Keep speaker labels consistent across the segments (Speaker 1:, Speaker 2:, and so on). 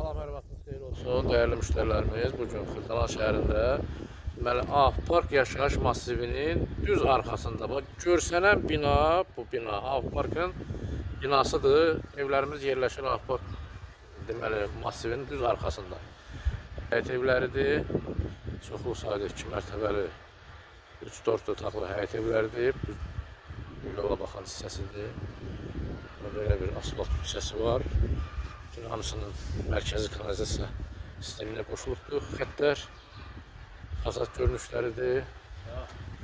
Speaker 1: Salam, hər vaxtınız xeyir olsun, dəyərli müştərilərimiz. Bu gün Xırdalan şəhərində, deməli, Avpark yaşayış massivinin düz arxasında bax görsənən bina, bu bina Avparkın binasıdır. Evlərimiz yerləşir Avpark deməli massivinin düz arxasında. Həyət evləridir. Çoxlu sayda 2 mərtəbəli 3-4 otaqlı həyət evləridir. Düz yola baxan hissəsidir. Belə bir asfalt hissəsi var. Bütün hamısının mərkəzi kanalizasiya sisteminə qoşulubdur xəttlər. Fasad görünüşləridir.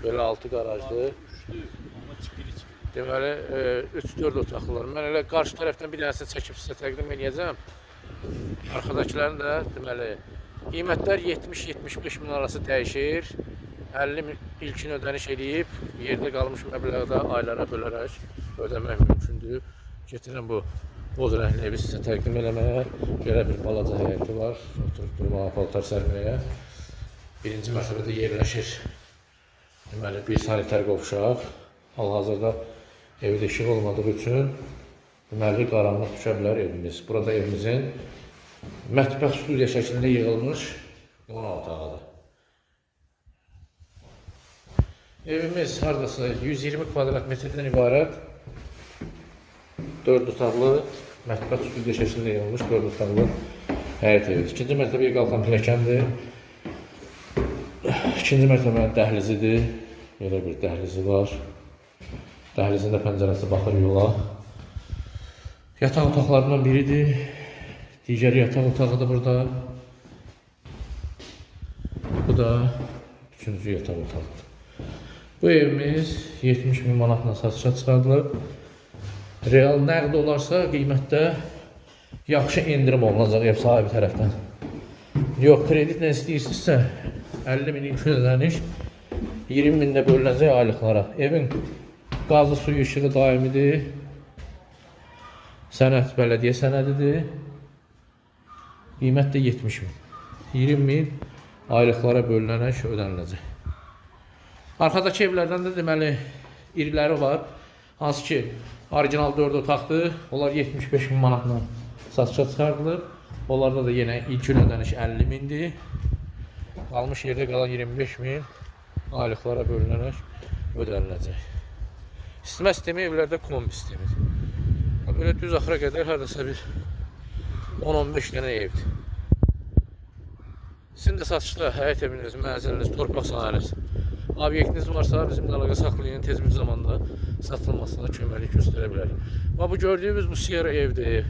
Speaker 1: Belə altı qarajdır.
Speaker 2: Üçlü ama çikili çikili.
Speaker 1: Deməli, 3-4 otaqlılar. Mən elə qarşı tərəfdən bir dənəsini çəkib sizə təqdim eləyəcəm. Arxadakıların da deməli qiymətlər 70-75 min arası dəyişir. 50 min ilkin ödəniş eləyib, yerdə qalmış məbləği də aylara bölərək ödəmək mümkündür. Getirəm bu boz rəngli evi sizə təqdim eləməyə. Belə bir balaca həyəti var, oturub durmağa, paltar sərməyə. Birinci mərtəbədə yerləşir. Deməli, bir sanitar qovşaq. Hal-hazırda evdə işıq olmadığı üçün deməli qaranlıq düşə bilər evimiz. Burada evimizin mətbəx studiya şəklində yığılmış qonaq otağıdır. Evimiz hardasa 120 kvadrat metrdən ibarət 4 otaqlı mətbəx studiya şəklində yığılmış 4 otaqlı həyət evi. İkinci mərtəbəyə qalxan pilləkəndir. İkinci mərtəbənin dəhlizidir. Belə bir dəhlizi var. Dəhlizin də pəncərəsi baxır yola. Yataq otaqlarından biridir. Digəri yataq otağı da burada. Bu da üçüncü yataq otağıdır. Bu evimiz 70 min manatla satışa çıxarılıb. Real nəqd olarsa qiymətdə yaxşı endirim olunacaq ev sahibi tərəfdən. Yox, kreditlə istəyirsinizsə 50 min ilkin ödəniş, 20 min də bölünəcək aylıqlara. Evin qazı, suyu, işığı daimidir. Sənəd bələdiyyə sənədidir. Qiymət də 70 min. 20 min aylıqlara bölünərək ödəniləcək. Arxadakı evlərdən də deməli iriləri var. Hansı ki orijinal 4 otaqdır. Onlar 75 min manatla satışa çıxarılıb. Onlarda da yenə ilkin ödəniş 50 mindir. Qalmış yerdə qalan 25 min aylıqlara bölünərək ödəniləcək. İsitmə sistemi evlərdə kombi sistemidir. Belə düz axıra qədər hardasa bir 10-15 dənə evdir. Sizin də satışda həyət eviniz, mənziliniz, torpaq sahəniz, obyektiniz varsa bizimlə əlaqə saxlayın, tez bir zamanda satılmasına köməklik göstərə bilərik. Və bu gördüyünüz bu Sierra evdir.